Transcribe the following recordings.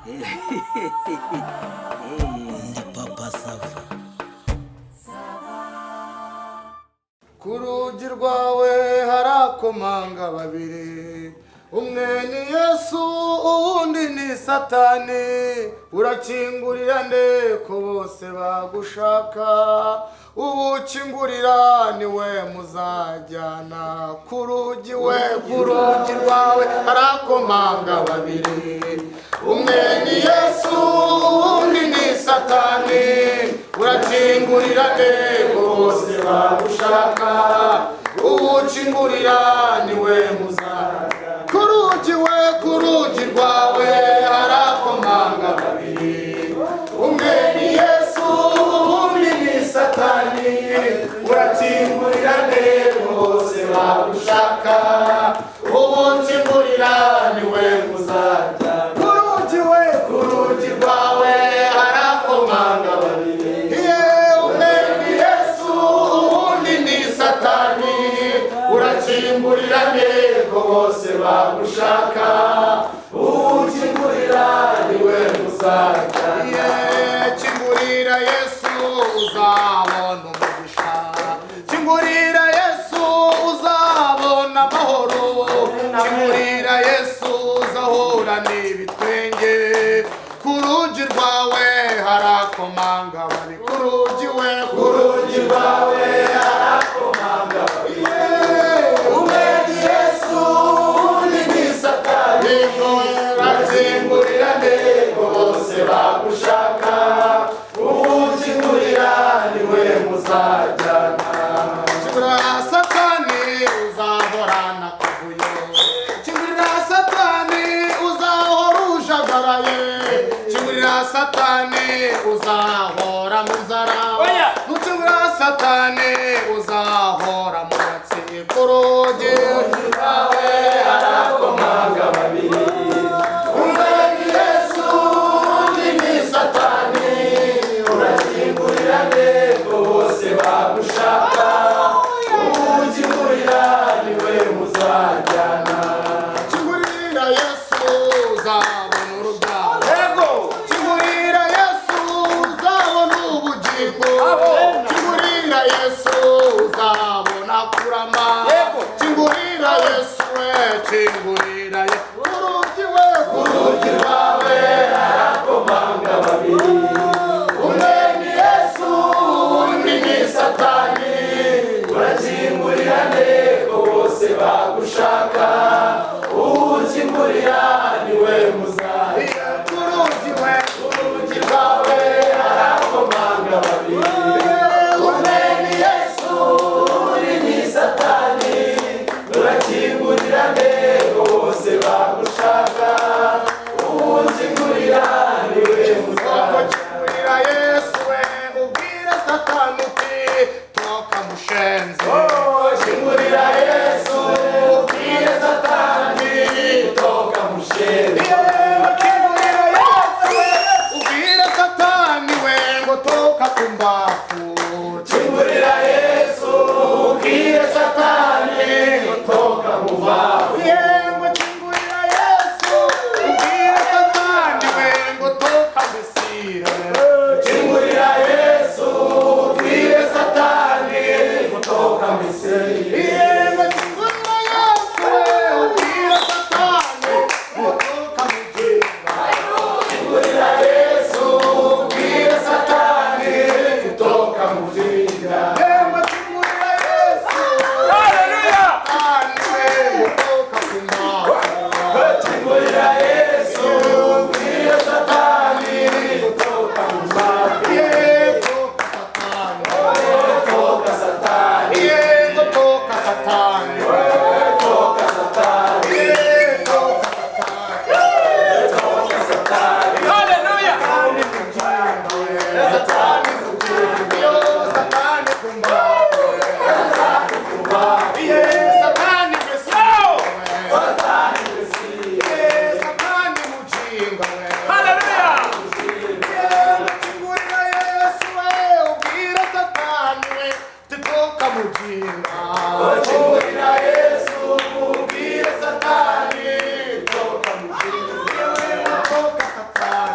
Ndi Papa Sava. Ku rugi rwawe harakomanga babiri, umwe ni Yesu, uwundi ni Satani. Urakingurira nde ko bose bagushaka? Uwukingurira niwe muzajyana. Ku rugi we, ku rugi rwawe harakomanga babiri, umwe ni Yesu, uwundi ni Satani. Urakingurira nde ko bose bagushaka? Uwukingurira niwe muzajyana. Ku rugi we, ku rugi rwawe harakomanga babiri, umwe ni Yesu, uwundi ni Satani. Urakingurira nde ko bose bagushaka? Uwukingurira niwe muzajya. Ku rugi we, ku rugi rwawe harakomanga babiri, umwe ni Yesu, uwundi ni Satani. Urakingurira nde ko bose bagushaka? Uwukingurira niwe muzajya. Kingurira Yesu uzabona umugisha, kingurira Yesu uzabona amahoro, kingurira Yesu uzahura n'ibitwenge. Ku rugi rwawe harakomanga bari, ku rugi we, ku rugi rwawe harakomanga babiri, umwe ni Yesu, undi ni Satani. Urakingurira nde ko bose bagushaka? Uwukingurira niwe muzajyana. Kingurira Satani uzahorana akavuyo, kingurira Satani uzahora ujagaraye, kingurira Satani uzahora mu nzara, nukingurira Satani uzahora mu gatsi. Ku rugi rwawe harakomanga babiri, umwe ni Yesu, undi ni Satani. Urakingurira nde ko bose bagushaka? Uwukingurira niwe muzajyana. Kingurira Yesu uzabona urubyaro, kingurira Yesu uzabona ubugingo, kingurira Yesu uzabona kurama, kingurira Yesu we, kingurira Yesu. Urugi we, ku rugi rwawe harakomanga babiri, umwe ni Yesu, undi ni Satani. Urakingurira nde ko bose bagushaka? Uwukingurira niwe muzajya. Ku rugi we, ku rugi rwawe harakomanga babiri, umwe ni Yesu, undi ni Satani. Urakingurira nde ko bose bagushaka? Uwukingurira niwe muzajya. Kingurira Yesu we, ubwire Satani uti toka mushenzi. Kingurira Yesu, ubwire Satani toka mushenzi. Kingurira Yesu we, ubwire Satani we ngo toka kumbafu. Kingurira Yesu, ubwire Satani ngo toka mumbafu. Yego, kingurira Yesu, ubwire Satani we ngo toka misire. Kingurira Yesu, ubwire Satani ngo toka misire. Yego, kingurira Yesu we, ubwire Satani ngo toka mujinga. Kingurira Yesu, ubwire Satani kutoka mujinga. Yego, kingurira Yesu, Satani we ngo toka kumbafu. Kingurira Yesu, ubwire Satani kutoka mumbafu. Yego, Satani, toka Satani. Yego, toka Satani, toka Satani. Yego, toka Satani. Satani mujinga, yo Satani kumbafu. Ye Satani Mesia, Satani Mesia, Satani mujinga we. Kingurira Yesu we, ubwire Satani we titoka mujinga. Kingurira Yesu, ubwire Satani toka mujinga. Toka Satani.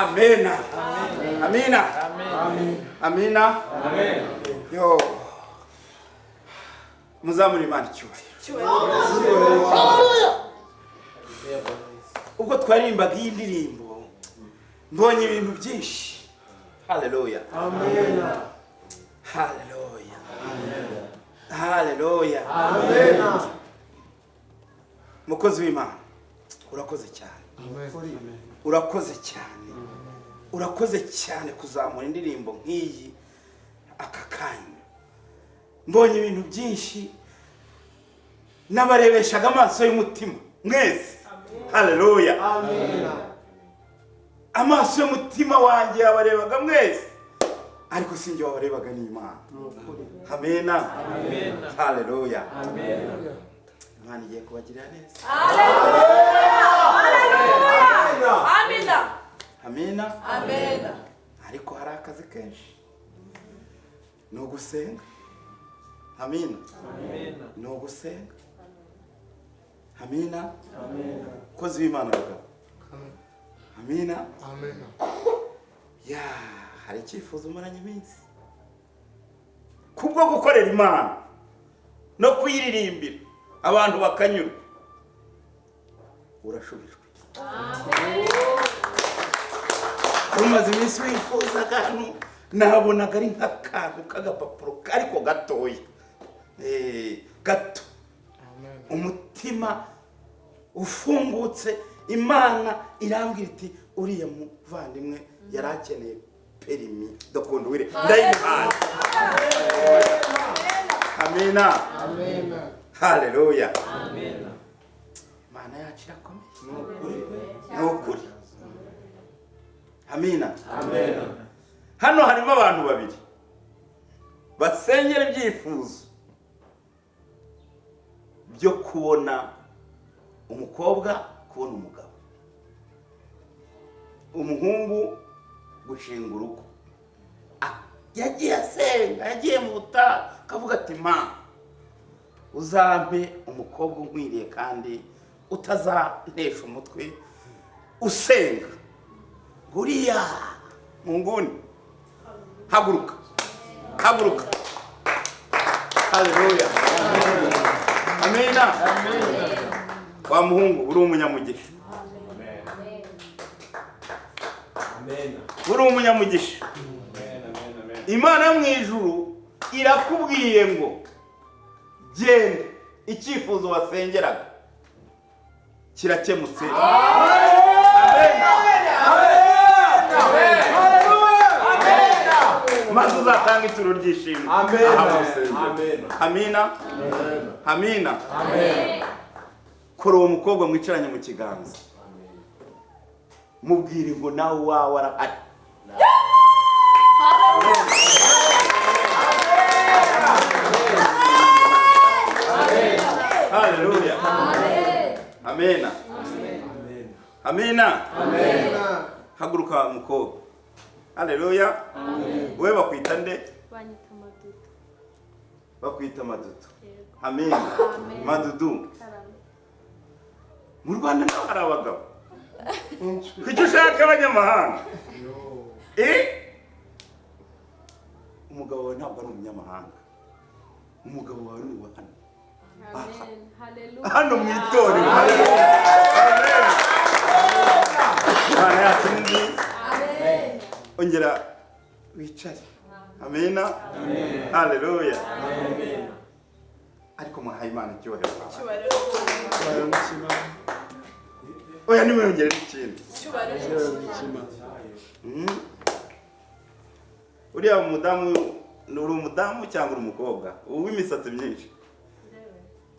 Amena. Amina. Amina. Yo. Muzamure Imana icyubahiro. Ubwo twaririmbaga iyi ndirimbo mbonye ibintu byinshi. Haleluya. Amena. Haleluya. Haleluya. Amena. Mukozi w'Imana, urakoze cyane. Urakoze cyane. Urakoze cyane kuzamura indirimbo nk'iyi aka kanya. Mbonye ibintu byinshi n'abarebeshaga amaso y'umutima mwese. Haleluya. Amena. Amaso y'umutima wanjye yabarebaga mwese, ariko sinjye wabarebaga, ni Imana. Amena. Haleluya. Imana igiye kubagirira neza. Amina. Amina. Amena. Ariko hari akazi kenshi, ni ugusenga. Amina. Ni ugusenga. Amina. Kozi w'Imana rugabo. Amina. Amena. Ya, hari icyifuzo umaranye iminsi kubwo gukorera Imana no kuyiririmbira abantu bakanyurwa, urashubijwe. Umaze iminsi wifuza akantu, nabonaga ari nk'akantu k'agapapuro ariko gatoya, gato. Umutima ufungutse, Imana irambwira iti uriya muvandimwe yari akeneye permis de conduire, ndayimuhaye. Amina. Amena. Haleluya. Imana yacu irakomeye, ni ukuri. Amina. Hano harimo abantu babiri basengera ibyifuzo byo kubona umukobwa, kubona umugabo, umuhungu gushinga urugo. Yagiye asenga, yagiye mu butayu, akavuga ati ma uzampe umukobwa unkwiriye kandi utazantesha umutwe, usenga. Guriya mu nguni, haguruka, haguruka. Haleluya. Amina. Wa muhungu, uri umunyamugisha, uri umunyamugisha. Imana yo mu ijuru irakubwiye ngo genda, icyifuzo wasengeraga kirakemutse. Maze uzatanga ituro ry'ishimwe. Amina. Amina. Kora uwo mukobwa mwicaranye mu kiganza, mubwire ngo nawe wawe arahari. Haleluya. Amena. Amina. Haguruka mukobwa. Haleluya. Wewe bakwita nde? Banyita Madudu. Bakwita Madudu. Amina. Madudu. Mu Rwanda naho hari abagabo. Kuki ushaka abanyamahanga? Umugabo wawe ntabwo ari umunyamahanga. Umugabo wawe ni uwa hano. Hano mu itorero. Imana yacu ni nziza. Ongera wicare. Amina. Haleluya. Ariko muhaye Imana icyubahiro. Oya, nimwongere n'ikindi. Uriya mudamu, uri umudamu cyangwa uri umukobwa w'imisatsi myinshi?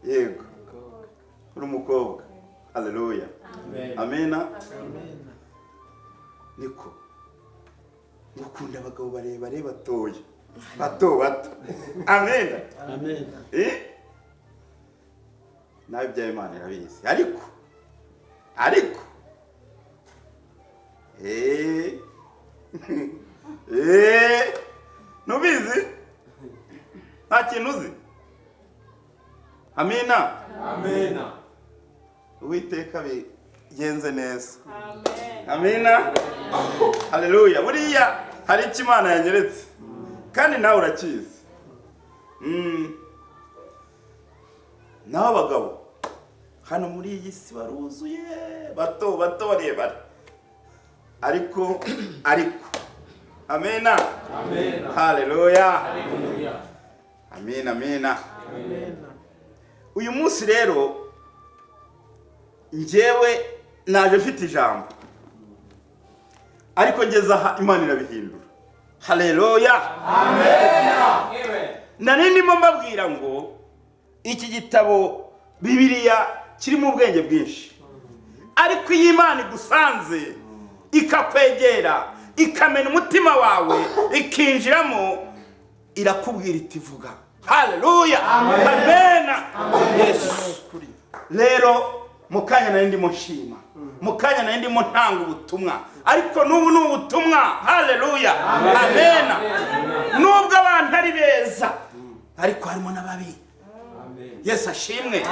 Yego, uri umukobwa. Haleluya. Amina. Niko ngukunda abagabo barebare batoya bato bato. Amina. Nawe ibya Imana irabizi, ariko ntubizi, nta kintu uzi. Amina. Amina. Uwiteka Bikugenze neza. Amina. Haleluya. Buriya hari icyo Imana yanyeretse kandi nawe urakizi. Naho abagabo hano muri iyi si baruzuye, bato bato, barebare, ariko amena. Haleluya. Amina, amina. Uyu munsi rero njyewe naje mfite ijambo, ariko ngeze aha Imana irabihindura. Haleluya. Nari ndimo mbabwira ngo iki gitabo Bibiliya kirimo ubwenge bwinshi, ariko iyo Imana igusanze ikakwegera ikamena umutima wawe ikinjiramo, irakubwira iti vuga. Haleluya. Amena. Yesu. Rero mu kanya nari ndimo nshima, mu kanya nari ndimo ntanga ubutumwa, ariko n'ubu ni ubutumwa. Haleluya. Amena. Nubwo abantu ari beza, ariko harimo n'ababi. Yesu ashimwe.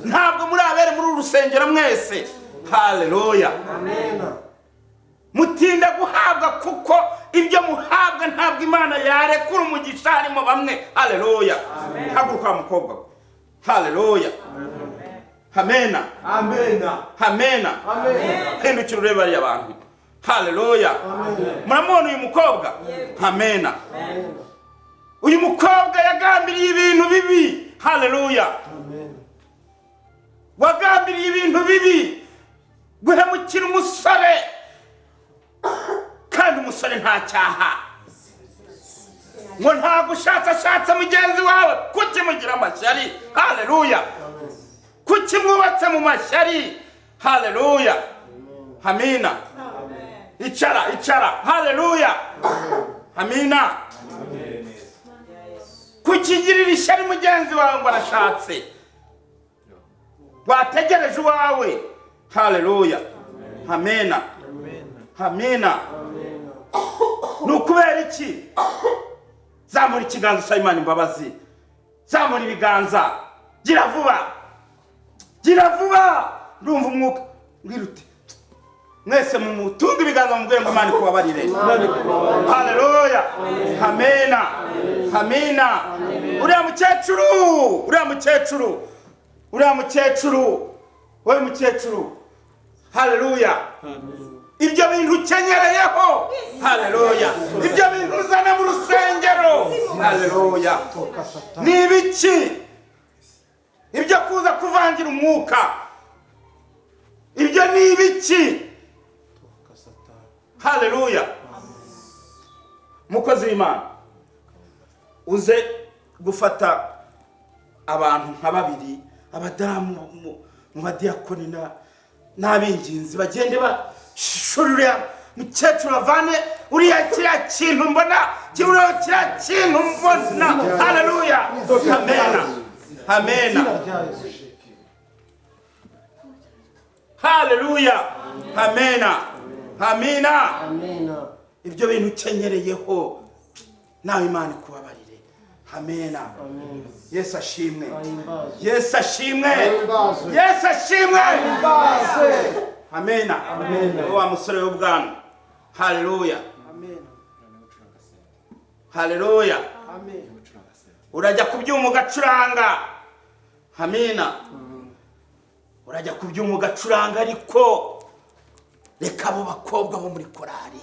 Ntabwo muri abere muri uru rusengero mwese. Haleluya. Mutinda guhabwa kuko ibyo muhabwa ntabwo Imana yarekura umugisha harimo bamwe. Haleluya. Haguruka mukobwa. Haleluya. Amena. Amena. Amena. Hindukira urebe bariya bantu. Haleluya. Muramubona uyu mukobwa? Amena. Uyu mukobwa yagambiriye ibintu bibi. Haleluya. Wagambiriye ibintu bibi, guhemukira umusore, kandi umusore nta cyaha, ngo ntabwo ushatse ashatse mugenzi wawe, kuki mugira amashyari? Haleluya. Kuki mwubatse mu mashyari? Haleluya. Amina. Icara, icara. Haleluya. Amina. Kukigirira ishyari mugenzi wawe ngo arashatse, wategereje uwawe. Haleluya. Amena. Amena. Ni ukubera iki? Zamura ikiganza usaba Imana imbabazi. Zamura ibiganza. Gira vuba. Gira vuba. Ndumva umwuka mbwira uti mwese mumutunge ibiganza mubwire ngo Imana ikubabarire. Haleluya. Amena. Amina. Uriya mukecuru, uriya mukecuru, uriya mukecuru, wowe mukecuru. Haleluya. Ibyo bintu ukenyereyeho. Haleluya. Ibyo bintu uzana mu rusengero. Haleluya. Ni ibiki? Ibyo kuza kuvangira umwuka, ibyo ni ibiki? Haleluya. Mukozi w'Imana, uze gufata abantu nka babiri, abadamu mu badiyakoni n'abinginzi, bagende bashurira mukecuru bavane uriya kiriya kintu mbona, kiriya kintu mbona. Haleluya. Amena. Amena. Haleluya. Amena. Amina. Ibyo bintu ukenyereyeho nawe Imana ikubabarire. Amena. Yesu ashimwe. Yesu ashimwe. Yesu ashimwe. Amena. Wa musore w'ubwana. Haleluya. Haleluya. Urajya kubyuma ugacuranga. Amina. Urajya kubyuma ugacuranga, ariko reka abo bakobwa bo muri korari,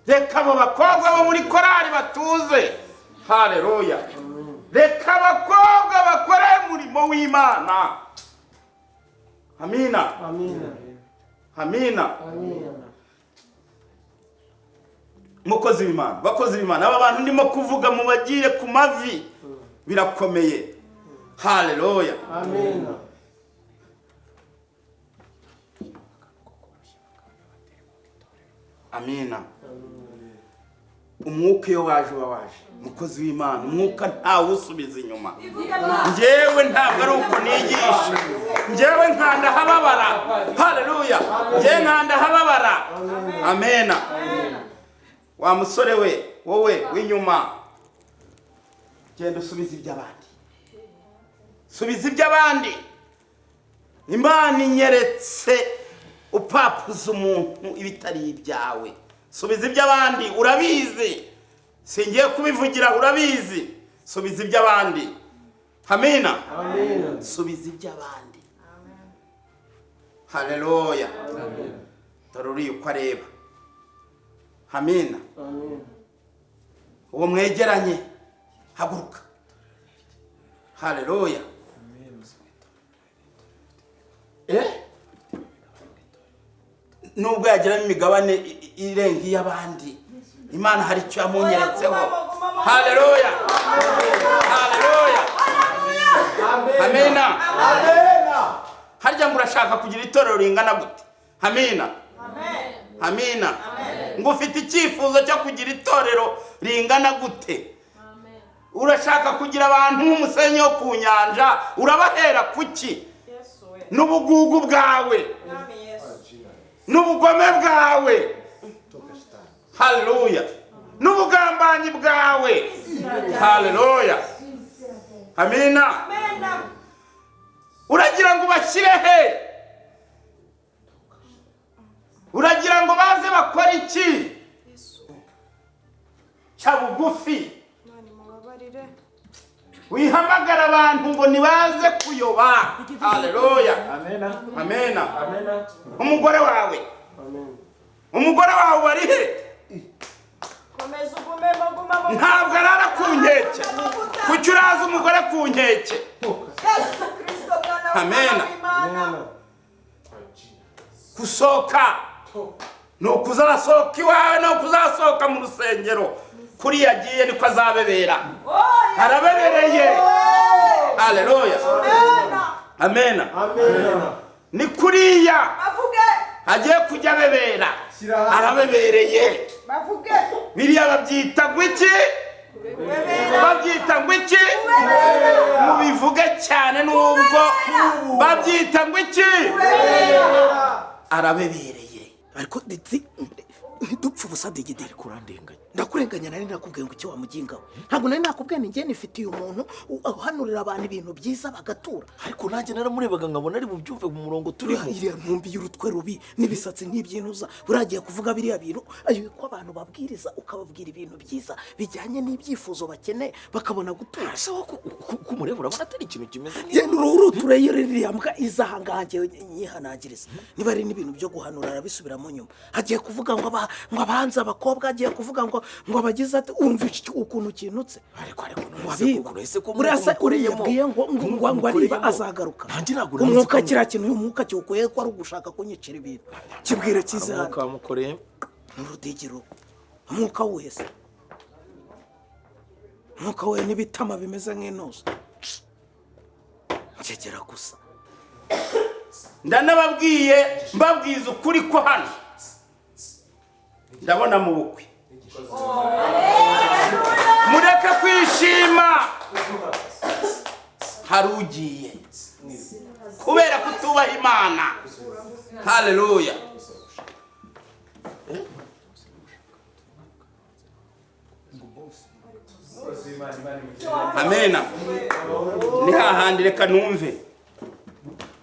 reka abo bakobwa bo muri korari batuze. Haleluya. Reka abakobwa bakore umurimo w'Imana. Amina. Amina. Mukozi w'Imana, bakozi b'Imana, aba bantu ndimo kuvuga mubagire ku mavi, birakomeye. Haleluya. Amina. Amina. Umwuka iyo waje uba waje. Mukozi w'Imana, umwuka ntawusubiza inyuma. Njyewe ntabwo ari uko nigisha, njyewe nkanda hababara. Haleluya. Njyewe nkanda hababara. Amena. Wa musore we, wowe w'inyuma, genda usubize iby'abandi, subiza iby'abandi. Imana inyeretse Upapuza umuntu ibitari ibyawe. Subiza iby'abandi, urabizi, singiye kubivugira, urabizi. Subiza iby'abandi. Amina. Amina. Subiza iby'abandi. Haleluya. Dore uriya uko areba. Amina. Amina. Uwo mwegeranye, haguruka. Haleluya. Nubwo yagiramo imigabane irenga iy'abandi, Imana hari icyo yamunyeretseho. Haleluya. Haleluya. Amina. Amina. Harya ngo urashaka kugira itorero ringana gute? Amina. Amina. Ngo ufite icyifuzo cyo kugira itorero ringana gute? Urashaka kugira abantu nk'umusenyi wo ku nyanja, urabahera kuki? N'ubugugu bwawe, n'ubugome bwawe. Haleluya. N'ubugambanyi bwawe. Haleluya. Amina. Uragira ngo ubashyire he? Uragira ngo baze bakore iki? Ca bugufi, wihamagara abantu ngo nibaze kuyoba. Haleluya. Amena. Umugore wawe, umugore wawe bari he? Ntabwo arara ku nkeke. Kuki uraza umugore ku nkeke? Amena. Gusohoka ni ukuzasohoka iwawe, ni ukuzasohoka mu rusengero. Kuri yagiye niko azabebera, arabebereye. Haleluya. Amena. Ni kuriya agiye kujya abebera, arabebereye. Biriya babyita ngwiki? Babyita ngwiki? Mubivuge cyane nubwo babyita ngwiki? Arabebereye. Ariko ntidupfa ubusa digideri. Kurandenganya. Ndakurenganya. Nari nakubwiye ngo icyo wamugingaho, ntabwo nari nakubwiye ni njye nifitiye umuntu uhanurira abantu ibintu byiza bagatura. Ariko nanjye naramurebaga nkabona ari bubyumve mu murongo turiho. Iriya ntumbi y'urutwe rubi n'ibisatsi nk'iby'intuza, buragiye kuvuga biriya bintu ko abantu babwiriza, ukababwira ibintu byiza bijyanye n'ibyifuzo bakeneye bakabona gutura. Ese wowe kumureba urabona atari ikintu kimeze nk'ibyo? Genda uruhuruture iriya mbwa iza aha ngaha, njyewe nyihanangiriza. Niba ari n'ibintu byo guhanura arabisubiramo nyuma. Agiye kuvuga ngo abanze abakobwa, agiye kuvuga ngo abagize ati umva ukuntu kinutse. Ariko uriya yabwiye ngo ngo ariba azagaruka. Umwuka kiriya kintu, uyu mwuka kiwukuye ko ari ugushaka kunyicira ibintu. Kibwire kize hano. Umwuka wamukoreye n'urudigiro. Umwuka wese. Umwuka we n'ibitama bimeze nk'intuza. Ngegera gusa. Ndanababwiye, mbabwiza ukuri ko hano ndabona mu bukwe. Mureke kwishima, harugiye kubera kutubaha Imana. Haleluya. Amena. Ni hahandi reka numve.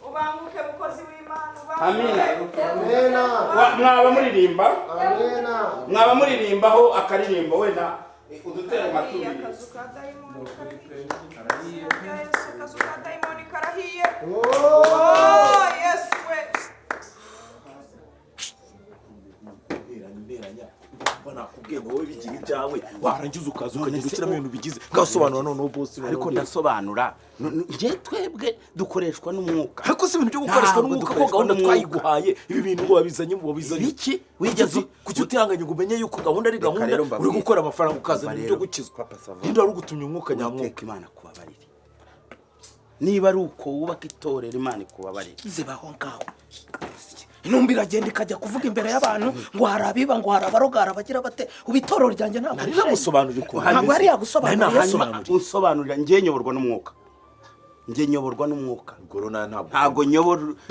Ubanguke mukozi w'Imana. Amina. Mwaba muririmba? Mwaba muririmbaho akaririmbo wenda udutera amatubiri. Akazu ka dayimoni karahiye. Akazu ka dayimoni karahiye. Yesu we. Nakubwiye ngo wowe bigira ibyawe, warangiza ukaza ukagenda ushyiramo ibintu bigize ngasobanura. Noneho boss, ariko ndasobanura nje twebwe dukoreshwa n'umwuka. Ariko si ibintu byo gukoreshwa n'umwuka ko gahunda twayiguhaye. Ibi bintu wabizanye wabizanye iki? Wigeze kuki utihanganye ngo umenye yuko gahunda ari gahunda? Uri gukora amafaranga ukazana ibyo gukizwa. Ninde wari ugutumye umwuka nyamwuka? Imana kubabarire. Niba ari uko wubaka itorero, Imana ikubabarire. Zibaho ngaho. Intumbi iragenda ikajya kuvuga imbere y'abantu ngo hari abiba, ngo hari abarogara bagira bate. Ubu itorero ryanjye ntabwo nari namusobanurira ukuntu ntabwo yari yagusobanuriye. Unsobanurira, njye nyoborwa n'umwuka. Njye nyoborwa n'umwuka. Ubwo rero nawe ntabwo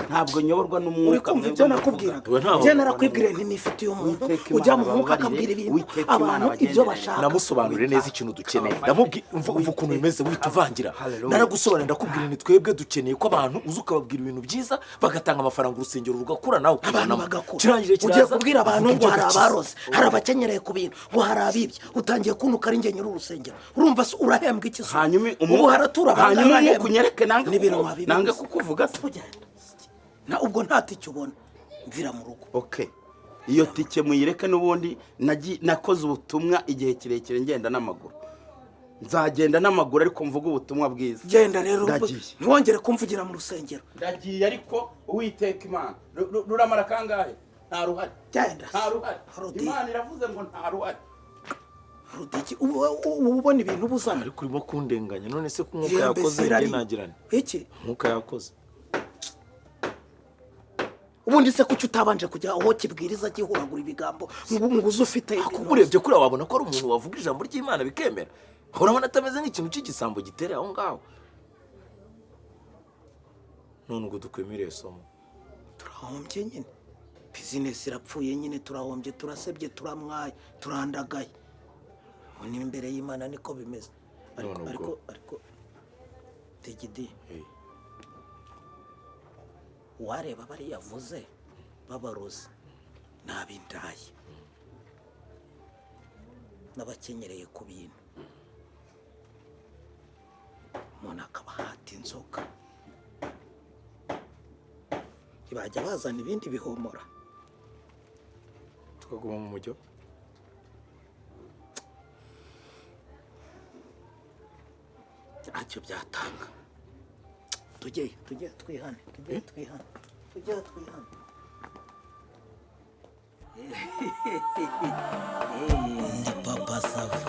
Ntabwo nyoborwa Uri n'umwuka. kumva ibyo nakubwiraga? We ntaho Njye narakwibwiriye nti nifitiye umuntu Uwiteka Imana ujya mu mwuka ababarire, akabwira ibintu Uwiteka Imana abantu ibyo abagenderere. bashaka. Namusobanurire neza ikintu dukeneye, ndamubwira umva ukuntu bimeze, wihita uvangira. Hallelujah. Naragusobanurira, ndakubwira ni twebwe dukeneye ko abantu uza ukababwira ibintu byiza, bagatanga amafaranga, urusengero rugakura, nawe Abantu ukabonamo. bagakura. Kirangije Ugiye kiraza, kubwira abantu avuga ngo ibyo hari agakiza. abarose, hari abakenyereye ku bintu, ngo hari abibye. Utangiye kuntuka ari njye nyiri urusengero. Urumva se urahembwa iki se? Hanyuma Ubu haratura hanyuma bangahe umwuka bahembwa? unyereke nange N'ibintu wabibuze. nange kukuvuga se. Ugenda. Na ubwo nta tike ubona, mvira mu rugo. Okay, iyo tike muyireke. N'ubundi nakoze ubutumwa igihe kirekire ngenda n'amaguru, nzagenda n'amaguru, ariko mvuga ubutumwa bwiza. Genda rero. Ndagiye. Ntiwongere kumvugira mu rusengero. Ndagiye, ariko Uwiteka Imana ruramara kangahe? Nta ruhare. Genda. Nta ruhare. Rudi. Imana iravuze ngo nta ruhare. Rudiki, ubu ubona ibintu ubuzana. Ariko urimo kundenganya. None se ko umwuka Iyo yakoze, mbese njye irari- nagirane? Iki? Umwuka yakoze. Ubundi se kuki utabanje kujya aho kibwiriza gihuragura ibigambo ngo uze ufite Kuko urebye kuriya wabona ko ari umuntu wavuga ijambo ry'Imana bikemera. Urabona atameze nk'ikintu cy'igisambo gitereye aho ngaho. None ubwo dukwemereye isomo? Turahombye nyine, bizinesi irapfuye nyine, turahombye, turasebye, turamwaye, turandagaye. Ubu ni imbere y'Imana niko bimeze, ariko None ubwo- ariko Digidi, Hey. uwareba bariya avuze b'abarozi ni ab'indaya n'abakenyereye ku bintu, umuntu akaba ahata inzoga, ntibajya bazana ibindi bihomora. Tukaguma mu mujyo. Ntacyo byatanga. Tujyeyo, tujye twihane, tujye twihane, tujye twihane. Ndi Papa Sava.